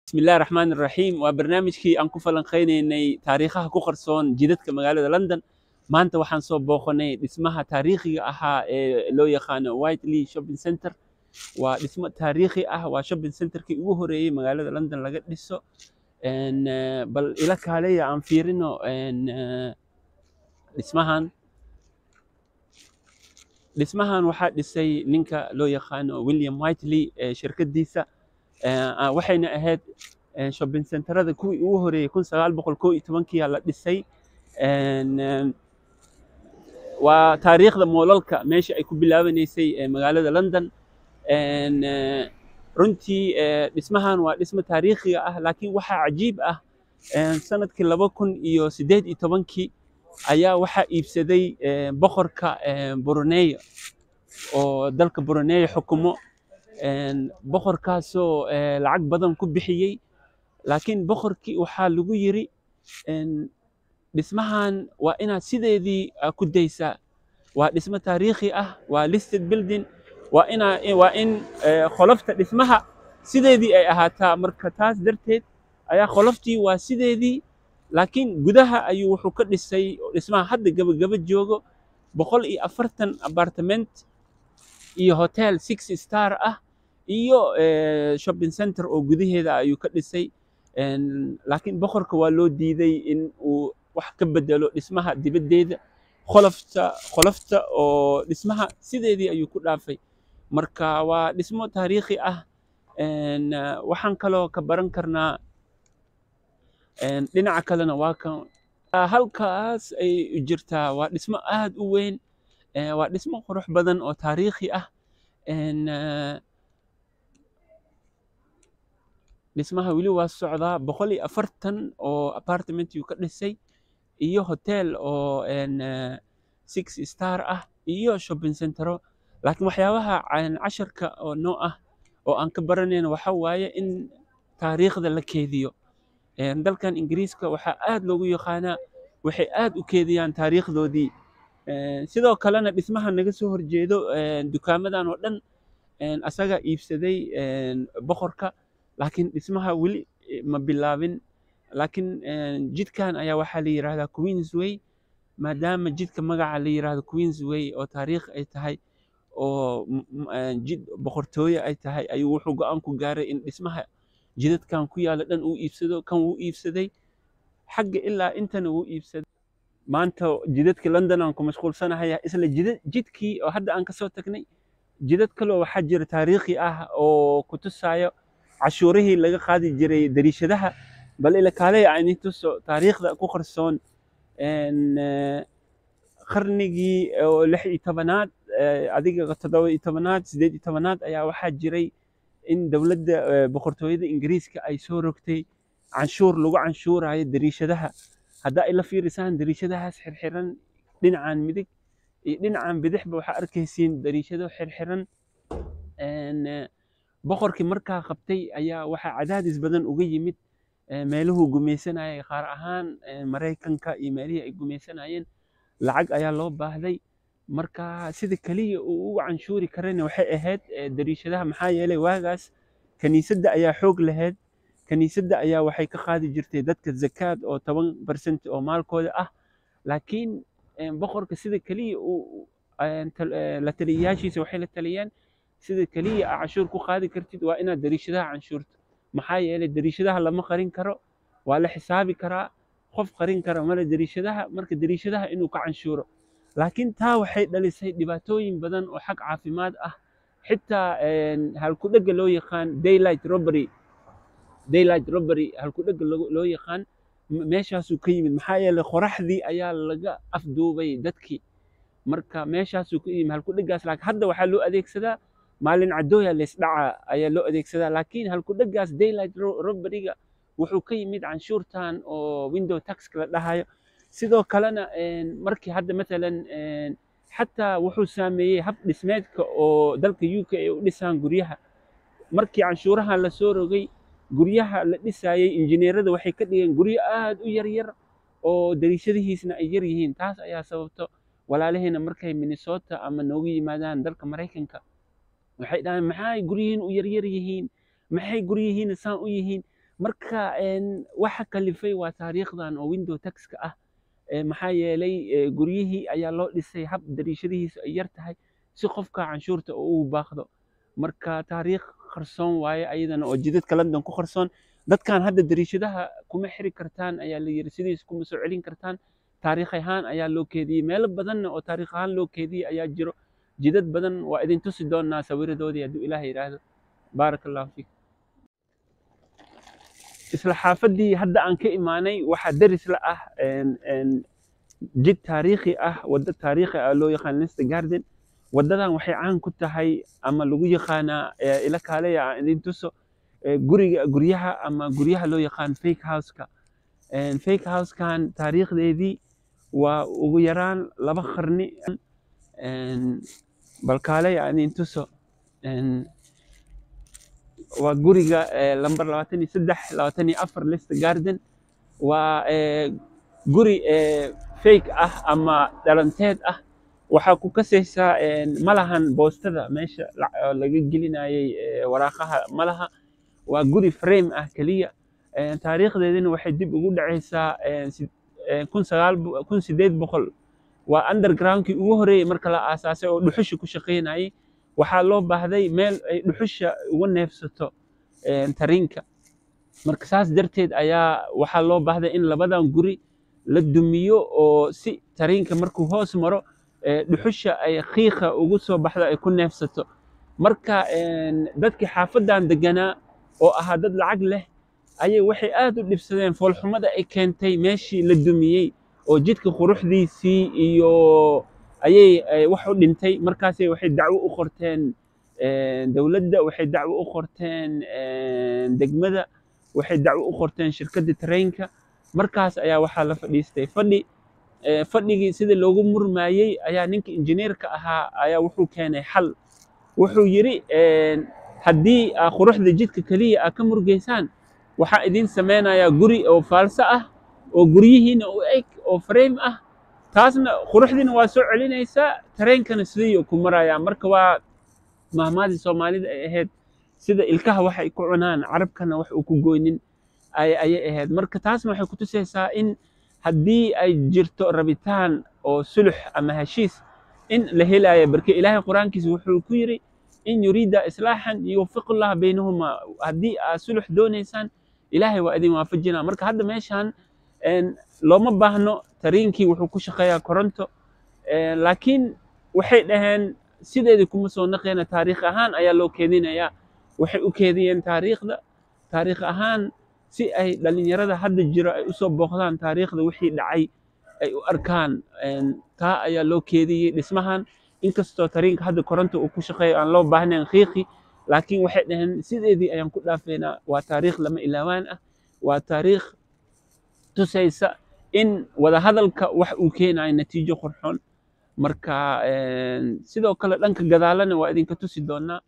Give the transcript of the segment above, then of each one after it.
Bismillahi raxmaani raxiim. Waa barnaamijkii aan ku falanqaynaynay taariikhaha ku qarsoon jidadka magaalada London. Maanta waxaan soo booqanay dhismaha taariikhiga ahaa ee loo yaqaano Whiteley Shopping Center. Waa dhismo taariikhi ah, waa shopping centerkii ugu horeeyey magaalada London laga dhiso. Bal ila kaaleya aan fiirino dhismahan. Dhismahan waxaa dhisay ninka loo yaqaano William Whiteley shirkadiisa, waxayna ahayd shopping centerada kuwii ugu horeeyey. 1911-kii la dhisay. Waa taariikhda moolalka meesha ay ku bilaabanaysay magaalada London. Runtii dhismahan waa dhismo taariikhiga ah, laakiin waxaa cajiib ah, sanadkii 2018-kii ayaa waxaa iibsaday boqorka Brunei oo dalka Brunei xukumo, boqorkaasoo lacag badan ku bixiyey. Laakiin boqorkii waxaa lagu yiri, "Dhismahan waa inaad sideedii ku daysaa, waa dhismo taariikhi ah, waa listed building, waa in qolofta dhismaha sideedii ay ahaataa." Marka taas darteed ayaa qoloftii waa sideedii, laakiin gudaha ayuu wuxuu ka dhisay dhismaha hadda gabagaba joogo, 140 apartment iyo hotel six star ah iyo shopping center oo gudaheeda ayuu ka dhisay. Laakiin boqorka waa loo diiday in uu wax ka bedelo dhismaha dibaddeeda. Qolofta oo dhismaha sideedii ayuu ku dhaafay. Marka waa dhismo taariikhi ah. Waxaan kaloo ka baran karnaa dhinaca kalena, waa kan halkaas ay jirtaa. Waa dhismo aad u weyn, waa dhismo qurux badan oo taariikhi ah. Dhismaha weli waa socdaa. 140 oo apartment yuu ka dhisay iyo hotel oo six star ah iyo shopping centero. Laakiin waxyaabaha casharka oo noo ah oo aan ka baranayno waxa waaye in taariikhda la keediyo. Dalkan Ingiriiska waxaa aad loogu yaqaanaa waxay aad u keediyaan taariikhdoodii. Sidoo kalena dhismaha naga soo horjeedo, dukaamadan oo dhan asaga iibsaday boqorka, laakiin dhismaha weli ma bilaabin. Laakiin jidkan ayaa waxaa la yiraahdaa Queensway. Maadaama jidka magaca la yiraahdo Queensway oo taariikh ay tahay oo jid boqortooye ay tahay, ayuu wuxuu go'aan ku gaaray in dhismaha jidadkan ku yaala dhan uu iibsado. Kan wuu iibsaday, xagga ilaa intana wuu iibsaday. Maanta jidadka London aan ku mashquulsanahay. Isla jidkii oo hadda aan kasoo tagnay, jidad kaloo waxaa jira taariikhi ah oo ku tusayo cashuurihii laga qaadi jiray dariishadaha. Bal ila kaalay aan idin tuso taariikhda ku qarsoon. Qarnigii oo 16aad, adiga 17aad, 18aad ayaa waxaa jiray in dowladda boqortooyada Ingiriiska ay soo rogtay canshuur lagu canshuurayo dariishadaha. Haddaa ila fiirisaan dariishadahaas xirxiran dhinacan midig iyo dhinacan bidixba, waxaa arkaysiin dariishado xirxiran. Boqorkii markaa qabtay ayaa waxaa cadaadis badan uga yimid meeluhuu gumaysanayay, qaar ahaan Maraykanka iyo meelihii ay gumaysanayeen. Lacag ayaa loo baahday. Marka sida keliya uu ugu canshuuri karana waxay ahayd dariishadaha, maxaa yeelay waagaas kaniisadda ayaa xoog lahayd. Kaniisadda ayaa waxay ka qaadi jirtay dadka zakaad oo 10% oo maalkooda ah. Laakiin boqorka sida keliya uu la taliyayaashiisa waxay la taliyeen, sida keliya aa canshuur ku qaadi kartid waa inaad dariishadaha canshuurto, maxaa yeelay dariishadaha lama qarin karo, waa la xisaabi karaa, qof qarin kara male dariishadaha. Marka dariishadaha inuu ka canshuuro. Laakiin taa waxay dhalisay dhibaatooyin badan oo xag caafimaad ah, xitaa halku-dhegga loo yaqaan daylight robbery. Daylight robbery halku-dhegga loo yaqaan meeshaasuu ka yimid, maxaa yeelay qoraxdii ayaa laga afduubay dadkii. Marka meeshaasuu ka yimid halku-dheggaas. Laakiin hadda waxaa loo adeegsadaa maalin cadooya leysdhaca ayaa loo adeegsadaa. Laakiin halku-dheggaas daylight robberyga wuxuu ka yimid canshuurtan oo window tax la dhahayo. Sidoo kalena markii hadda matalan xataa wuxuu saameeyey hab dhismeedka oo dalka UK ay u dhisaan guryaha. Markii canshuurahan la soo rogay, guryaha la dhisayay injineerada waxay ka dhigeen guryo aad u yar yar oo dariishadihiisna ay yar yihiin. Taas ayaa sababto walaalaheena markay Minnesota ama noogu yimaadaan dalka Maraykanka waxay dhahaan, "Maxay guryihiin u yaryar yihiin? Maxay guryihiina saan u yihiin?" Marka waxa kalifay waa taariikhdan oo window tax-ka ah. Maxaa yeelay guryihii ayaa loo dhisay hab dariishadihiisu ay yar tahay si qofka canshuurta uu ugu baaqdo. Marka taariikh qarsoon waaye ayadana oo jidadka London ku qarsoon. Dadkan hadda dariishadaha kuma xiri kartaan ayaa la yiri, sidiis kuma soo celin kartaan. Taariikh ahaan ayaa loo keediyey, meelo badanna oo taariikh ahaan loo keediyey ayaa jiro, jidad badan waa idin tusi doonaa sawiradoodii hadduu Ilaah yidhaahdo. Baaraka Allahu fiik. Isla xaafaddii hadda aan ka imaanay waxaa deris la ah jid taariikhi ah, waddo taariikhi ah loo yaqaan Leicester Garden. Waddadan waxay caan ku tahay ama lagu yaqaanaa, ila kaaleya aan idin tuso, guriga guryaha ama guryaha loo yaqaan fake house-ka. Fake house-kan taariikhdeedii waa ugu yaraan 2 qarni. Bal kaaleya aan idin tuso. Waa guriga lambar 23, 24 Leicester Garden. Waa guri fake ah ama dhalanteed ah. Waxaa ku kasaysaa malahan boostada meesha laga gelinayay waraaqaha malaha. Waa guri frame ah keliya. Taariikhdeedina waxay dib ugu dhacaysaa 1800. Waa undergroundkii ugu horreeyey marka la aasaasay oo dhuxusha ku shaqaynayay. Waxaa loo baahday meel ay dhuxusha uga neefsato tariinka. Marka saas darteed ayaa waxaa loo baahday in labadan guri la dumiyo oo si tariinka markuu hoos maro dhuxusha ay qiiqa ugu soo baxdo, ay ku neefsato. Marka dadkii xaafadan deganaa oo ahaa dad lacag leh ayay waxay aad u dhibsadeen foolxumada ay keentay meeshii la dumiyey oo jidka quruxdiisii iyo ayay wax u dhintay. Markaasay waxay dacwo u qorteen dowladda, waxay dacwo u qorteen degmada, waxay dacwo u qorteen shirkadda tareenka. Markaas ayaa waxaa la fadhiistay fadhi. Fadhigii sida loogu murmayey ayaa ninka injineerka ahaa ayaa wuxuu keenay xal. Wuxuu yidhi, "Haddii aa quruxda jidka keliya aa ka murgaysaan, waxaa idin sameynayaa guri oo faalso ah oo guryihiina u eg oo frame ah. Taasna quruxdiina waa soo celinaysaa, tareenkana sidii ku marayaa." Marka waa mahmaadii Soomaalida ay ahayd, sida ilkaha wax ay ku cunaan carabkana wax uu ku goynin ayay ahayd. Marka taasna waxay ku tusaysaa in haddii ay jirto rabitaan oo sulux ama heshiis in la helayo. Barke Ilaahay Qur-aankiisa wuxuu ku yidhi, "In yuriida islaaxan yuwaffiqullah baynahuma." Haddii aad sulux doonaysaan, Ilaahay waa idin waafajinaa. Marka hadda meeshaan looma baahno tariinkii, wuxuu ku shaqeeyaa koronto. Laakiin waxay dhaheen sideedii kuma soo naqeena, taariikh ahaan ayaa loo keedinayaa. Waxay u keediyeen taariikhda taariikh ahaan si ay dhalinyarada hadda jiro ay usoo booqdaan, taariikhda wixii dhacay ay u arkaan. Taa ayaa loo keediyey dhismahan. Inkastoo tariinka hadda koronto uu ku shaqeeyo, aan loo baahnayn qiiqi, laakiin waxay dhaheen sideedii ayaan ku dhaafeynaa. Waa taariikh lama ilaawaan ah, waa taariikh tusaysa in wadahadalka wax uu keenayo natiijo qurxoon. Marka sidoo kale dhanka gadaalana waa idinka tusi doonaa.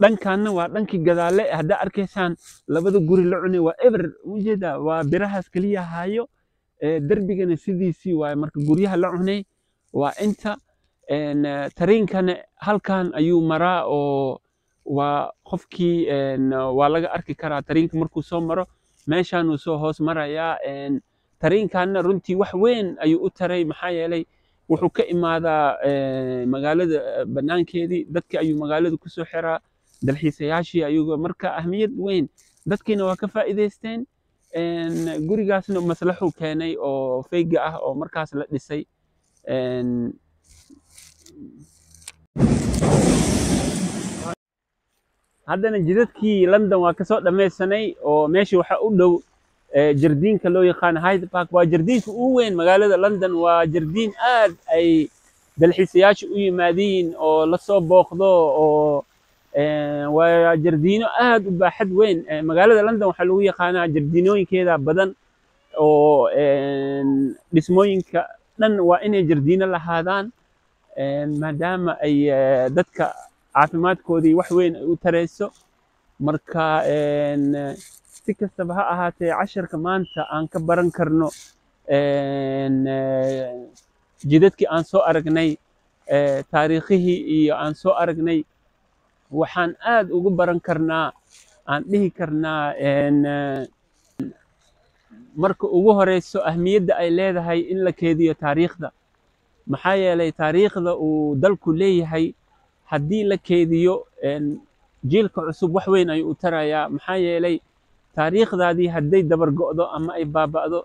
Dhankaanna waa dhankii gadaale. Haddaa arkaysaan labada guri la cunay waa eber, ujeedaa, waa birahaas keliya hayo, darbigana sidiisii waaye. Marka guryaha la cunay waa inta. Tariinkana halkan ayuu maraa oo waa qofkii waa laga arki karaa tariinka markuu soo maro meeshaanuu soo hoos marayaa. Tariinkanna runtii wax weyn ayuu u taray, maxaa yeelay wuxuu ka imaadaa magaalada banaankeedii, dadka ayuu magaalada kusoo xiraa, dalxiisayaashii ayuu. Marka ahmiyad weyn dadkiina waa ka faa'iidaysteen. Gurigaasna maslaxuu keenay oo fake-ga ah oo markaas la dhisay. Haddana jidadkii London waa kasoo dhammaysanay oo meesha waxaa u dhow jardiinka loo yaqaan Hyde Park. Waa jardiinka ugu weyn magaalada London. Waa jardiin aad ay dalxiisayaasha u yimaadiin oo lasoo booqdo oo waa jardiino aad u baaxad weyn. Magaalada London waxaa lagu yaqaanaa jardiinooyinkeeda badan oo dhismooyinka dhan waa inay jardiino lahaadaan, maadaama ay dadka caafimaadkoodii wax weyn ay u tarayso. Marka si kastaba ha ahaatee, casharka maanta aan ka baran karno jidadkii aan soo aragnay, taariikhihii iyo aan soo aragnay, waxaan aad ugu baran karnaa aan dhihi karnaa marka ugu horeyso ahmiyadda ay leedahay in la keediyo taariikhda. Maxaa yeelay taariikhda uu dalku leeyahay haddii la keediyo jiilka cusub wax weyn ayuu u tarayaa. Maxaa yeelay taariikhdaadii hadday dabar go'do ama ay baaba'do,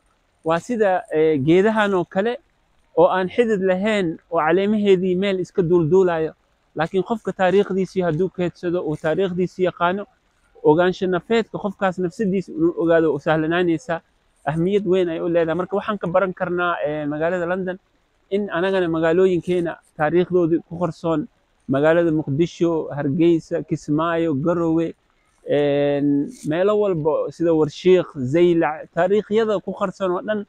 waa sida geedahan oo kale oo aan xidid lahayn oo caleemaheedii meel iska duulduulayo. Laakiin qofka taariikhdiisii hadduu keedsado uu taariikhdiisii yaqaano, ogaansho nafeedka qofkaas nafsadiisa inuu ogaado u sahlanaanaysaa, ahmiyad weyn ay u leedahay. Marka waxaan ka baran karnaa magaalada London in anagana magaalooyinkeena taariikhdoodii ku qarsoon, magaalada Muqdisho, Hargeysa, Kismaayo, Garowe, meelo walba sida Warshiikh, Zaylac, taariikhyada ku qarsoon oo dhan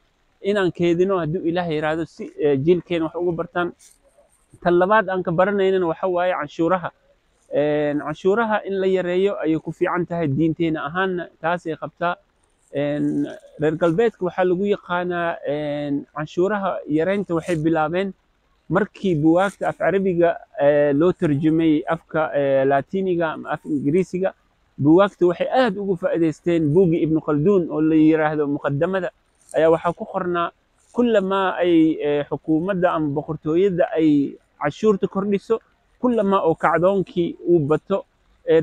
inaan keedino hadduu Ilaah yiraahdo, si jiilkeena wax uga bartaan. Tan labaad aan ka baranaynana waxa waaye canshuuraha. Canshuuraha in la yareeyo ayay ku fiican tahay, diinteena ahaanna taasay qabtaa. Reer galbeedka waxaa lagu yaqaanaa canshuuraha yareynta. Waxay bilaabeen markii buwaagta af Carabiga loo tarjumay afka Laatiiniga ama af Ingiriisiga. Buwaagta waxay aad ugu faa'iidaysteen buuggii Ibnu Khalduun oo la yiraahdo Muqadamada, ayaa waxaa ku qornaa kullamaa ay xukuumadda ama boqortooyadda ay canshuurta kordhiso, kullamaa oo kacdoonkii uu bato,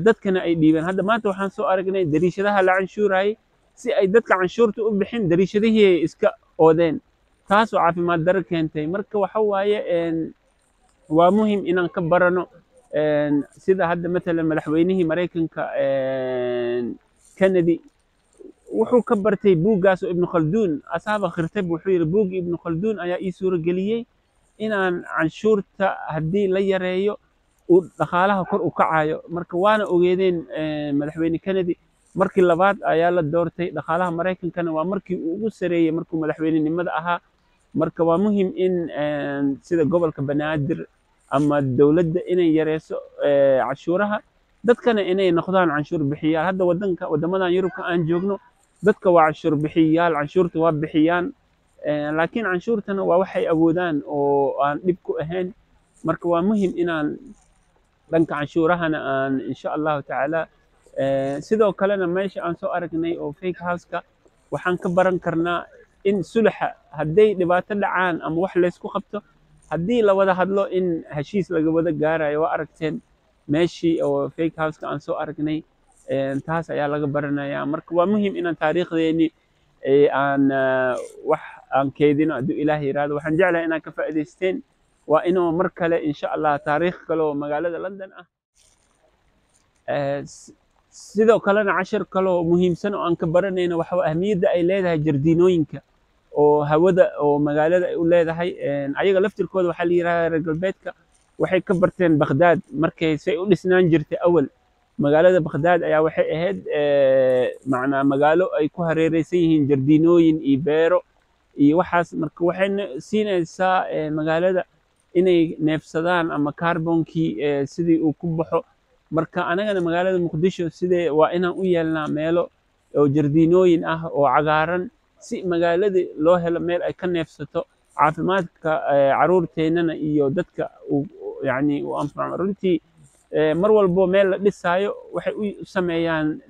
dadkana ay dhiibeen. Hadda maanta waxaan soo aragnay dariishadaha la canshuurayay, si ay dadka canshuurta u bixin dariishadihii ay iska oodeen, taasoo caafimaad darro keentay. Marka waxa waaye waa muhim inaan ka barano sida hadda matalan madaxweynihii Maraykanka Kennedy wuxuu ka bartay buuggaas oo Ibnu Khalduun asaaba khirtay. Wuxuu yidhi buuggii Ibnu Khalduun ayaa ii suurageliyey inaan canshuurta haddii la yareeyo uu dhaqaalaha kor u kacayo. Marka waana ogeedeen madaxweyne Kennedy markii labaad ayaa la doortay, dhaqaalaha Maraykankana waa markii uu ugu sareeyey markuu madaxweynenimada ahaa. Marka waa muhim in sida gobolka Banaadir ama dowladda inay yareyso canshuuraha, dadkana inay noqdaan canshuur bixiyaal. Hadda wadanka waddamadan Yurubka aan joogno dadka waa canshuur bixiyaal, canshuurta waa bixiyaan, laakiin canshuurtana waa waxay awoodaan oo aan dhib ku ahayn. Marka waa muhim inaan dhanka canshuurahana aan insha Allahu tacaala. Sidoo kalena meesha aan soo aragnay oo fake house-ka waxaan ka baran karnaa in sulaxa hadday dhibaato dhacaan ama wax laysku qabto, haddii la wada hadlo in heshiis laga wada gaarayo. Waa aragteen meeshii oo fake house-ka aan soo aragnay, taas ayaa laga baranayaa. Marka waa muhim inaan taariikhdeeni aan wax aan keydino hadduu Ilaah yiraahdo. Waxaan jeclahay inaad ka faa'iidaysteen. Waa inuu mar kale insha Allah taariikh kale oo magaalada London ah. Sidoo kalena cashar kale oo muhiimsan oo aan ka baranayno waxa waa ahmiyadda ay leedahay jardiinooyinka oo hawada oo magaalada ay u leedahay. Ayaga laftirkooda waxaa la yidhahdaa reer galbeedka waxay ka barteen Baghdad markay say u dhisnaan jirtay awal. Magaalada Baghdad ayaa waxay ahayd macnaa magaalo ay ku hareereysan yihiin jardiinooyin iyo beero iyo waxaas. Marka waxayna siinaysaa magaalada inay neefsadaan ama kaarbonkii sidii uu ku baxo. Marka anagana magaalada Muqdisho sidee waa inaan u yeelnaa meelo oo jardiinooyin ah oo cagaaran, si magaalada loo helo meel ay ka neefsato, caafimaadka caruurteennana iyo dadka uu yacni u anfaco. Runtii mar walbo meel la dhisaayo waxay u sameeyaan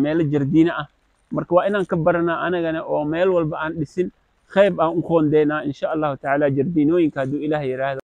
meelo jardiino ah. Marka waa inaan ka baranaa anagana oo meel walba aan dhisin qayb aan u qoondeynaa insha Allahu tacaala jardiinooyinka hadduu Ilaah yiraahdo.